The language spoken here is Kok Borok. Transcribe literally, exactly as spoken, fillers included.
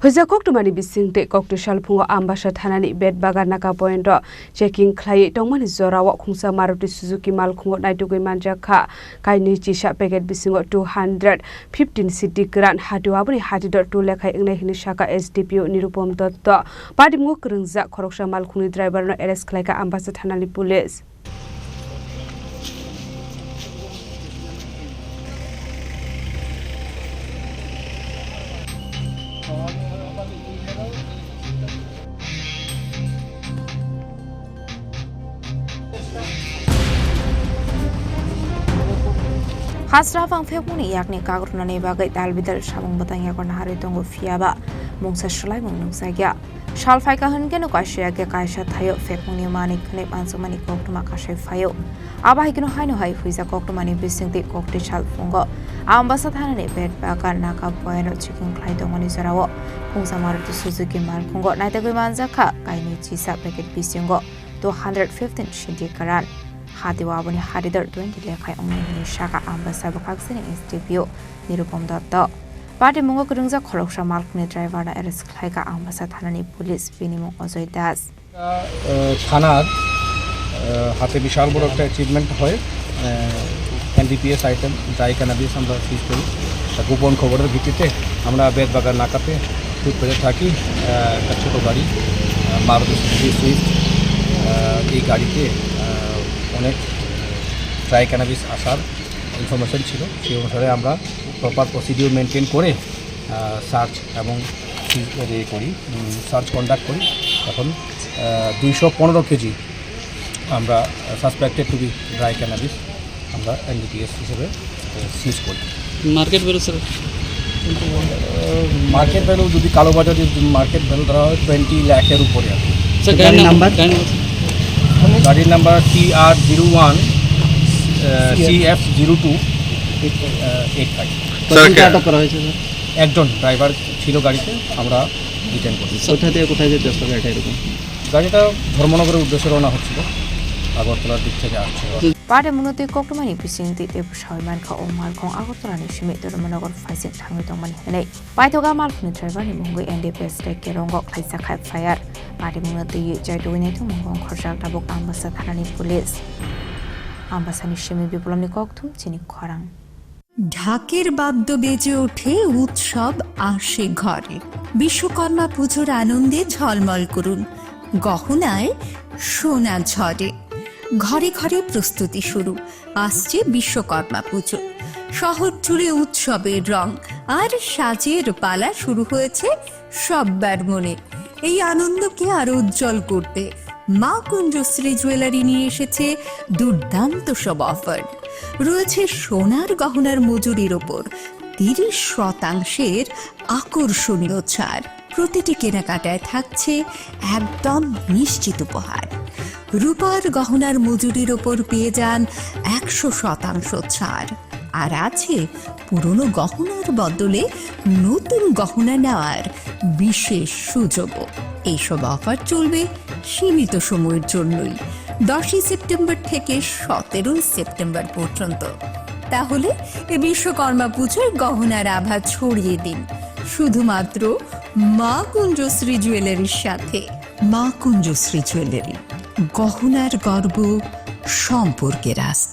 Huijak koktwmani bisingtwi koktwi salphungo Ambasa thanani Betbagan naka point o checking khlaiwi tongmani jorao khungsa Maruti Suzuki malkhungo naitugwi manjak kha kainwi chisa packet bisingo two hundred fifteen C D kwran, hatio aboni hatidor two lekhai wngnai hwnwi sakha S D P O Nirupam Dotto. Patimungo kwrwngjak khoroksa malkhungni driver no arrest khlaikha Ambasa thanani police. Hasra phang phekmungni yakni kakrwnani bagwi dalbidal samung bwtang yago naharwi tongo, phiyaba mungsa swlaimung nukjakya. Sal phaikha hwnkhe no kaisa yakhe kaisa thaio phekmungni manik hwnwi manjakmani koktwma kasai phaio. Abo hai kheno haino hai huijak koktwmani bisingtwi koktwi salphungo Ambasa thanani Betbagan naka point o checking khlai tongmani jorao khungsa Maruti Suzuki malkhungo naitugwi manjak kha kainwi chisa packet bisingo two hundred fifteen C D kwran. Hatio aboni hatidor twenty lekhai wngnai hwnwi sakha Ambasa bwkhaksani S D P O Nirupam Dotto. Patimungo kwrwngjak khoroksa malkhungni driver no arrest khlaikha Ambasa thanani police, bini mung Ajoy Das. থানার হাতে বিশাল বড় একটা অ্যাচিভমেন্ট হয়। NDPS item dry cannabis আমরা সিজ করি। একটা গোপন খবরের ভিত্তিতে আমরা বেতবাগান নাকাতে খুঁজ পেতে থাকি একটা ছোট গাড়ি, মারুতি সুজুকি সুইফট। এই গাড়িতে অনেক ড্রাই ক্যানাবিস আসার ইনফরমেশন ছিল। সেই অনুসারে আমরা প্রপার প্রসিডিউর মেনটেন করে সার্চ এবং সিজ করি, সার্চ কন্ডাক্ট করি। এখন দুইশো পনেরো কেজি আমরা suspected to be dry cannabis আমরা এনডিপিএস হিসেবে সিজ করি। Market value sir? Market value যদি কালোবাজারে যদি মার্কেট ভ্যালু ধরা হয় টোয়েন্টি লাখের উপরে আর কি। স্যার, গাড়ির গাড়ির নাম-, নাম্বার? গাড়ির নাম্বার? গাড়ির number T R zero one CF zero two eight five. Sir, কতজনকে আটক করা হয়েছে স্যার? একজন ড্রাইভার ছিল গাড়িতে, আমরা ডিটেইন করি। কোথা থেকে কোথায় যেতে আসতো গাড়িটা এরকম? গাড়িটা ধর্মনগরের উদ্দেশ্যে রওনা হচ্ছিল, আগরতলার দিক থেকে আসছিল। Pade munotwi koktwmani bisingtwi tei bwsai mankha o malkhung Agartala ni simi Dharmanagar phaising thangwi tongmani hwnwi. Paithoga malkhungni driver ni mungwi N D P S tei Kerongo khlaijak kha F I R. Pade munotwi chaitugwi naithok mungwi khorjak tabuk Ambasa thanani police. Ambasani simi Biplobni kokthum chini khorang. ঢাকের বাদ্য বেজে ওঠে, উৎসব আসে ঘরে। বিশ্বকর্মা পুজোর আনন্দে ঝলমল করুন, গহনায় সোনা ঝরে। ঘরে ঘরে প্রস্তুতি শুরু, আসছে বিশ্বকর্মা পুজো। শহর জুড়ে উৎসবের রং আর সাজের পালা শুরু হয়েছে সব্বার মনে। এই আনন্দকে আরো উজ্জ্বল করতে মা কুঞ্জশ্রী জুয়েলারি নিয়ে এসেছে দুর্দান্ত সব অফার। রয়েছে সোনার গহনার মজুরির ওপর তিরিশ শতাংশের আকর্ষণীয় ছাড়। প্রতিটি কেনাকাটায় থাকছে একদম নিশ্চিত উপহার। রূপার গহনার মজুরির ওপর পেয়ে যান একশো শতাংশ ছাড়। আর আছে পুরনো গহনার বদলে নতুন গহনা নেওয়ার বিশেষ সুযোগও। এইসব অফার চলবে সীমিত সময়ের জন্যই, দশই সেপ্টেম্বর থেকে সতেরোই সেপ্টেম্বর পর্যন্ত। তাহলে এ বিশ্বকর্মা পুজোয় গহনার আভা ছড়িয়ে দিন শুধুমাত্র মা কুঞ্জশ্রী জুয়েলারির সাথে। মা কুঞ্জশ্রী জুয়েলারি, গহনার গর্ব, সম্পর্কের আস্থা।